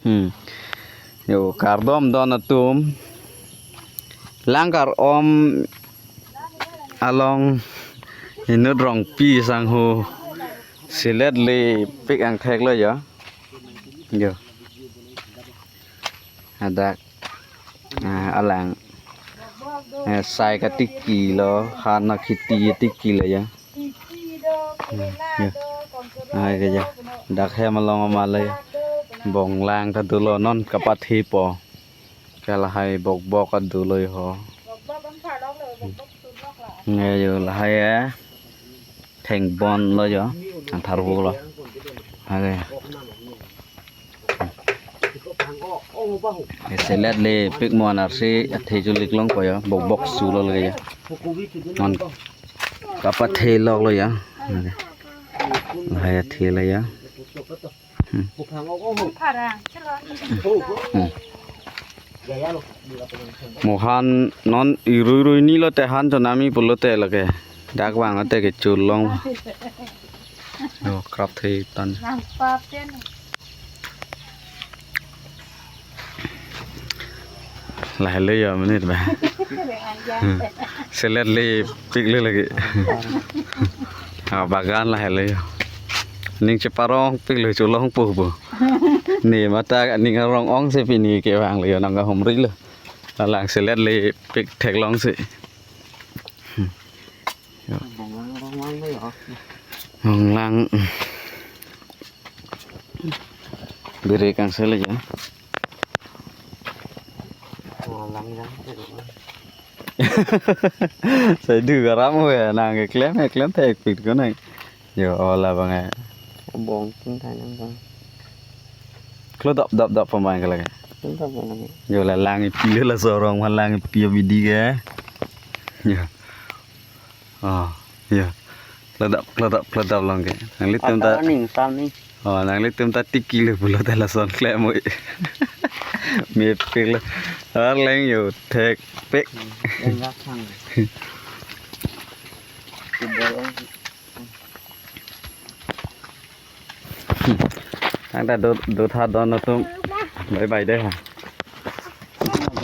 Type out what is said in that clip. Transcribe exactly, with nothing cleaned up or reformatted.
Hmm. Yo, kardom don atum. Lang kar-om along inut Rongpi sangho selet lepik angthek lo yo. Yo. Hadak, ah, alang, eh, sai katiki lo, han akhiti tiki lo ya. Hmm, ya. Ah, ya, ya. Dak hem along amal lo ya. Bonglang ta dolo, non kapathe po. Ke lahai bokbok ta dolo ho. Nge yo lahai ya. Thengbon lo yo. Anthar lo. Hage. Selet lepik mo anarsi athe chulik long ko yo. Bokbok su lo lagi ya. Non kapathe lok lo ya. Hage. Lahai athe lo ya. Hmm. Hmm. Mo han non irui rui ni lote han chonami pulote lake. Dak vang ate kechul long. Yo, krap thei tan. Nang pap chen. Lahai lo yo, menit ba. Selet lepik lo lagi. Ah, bagan lahai lo yo. Ning cheparongpik lo, cholongpo po. Ne mata ning arong-ong si pini kevang lo yo, nang kahumri lo. Alang selet lepik theklong si. Yo. Bonglang, bonglang lo yo. Bonglang. Biri kangse lo ya. Bonglang yang. Sai du garam ho ya, nang keklem, keklem thekpik ko nang. Yo, ola bang ya. Bong tung thai nang bang. Klo dap dap dap pemain ke lagi. Tung dap lagi. Yo, la lang ipi lo, laso arong ma lang ipi abidi ke. Yo. Oh, ya. Kladap, kladap, kladap long ke. Nanglitum ta. Ata ning, tam ning. Oh, nanglitum ta tiki lo pulote lason klem oi. Mepik lo. Arleng yo, thekpik. Yang gak sang. Tidak long. Ang ta do, do tha don atum. Bye bye deh.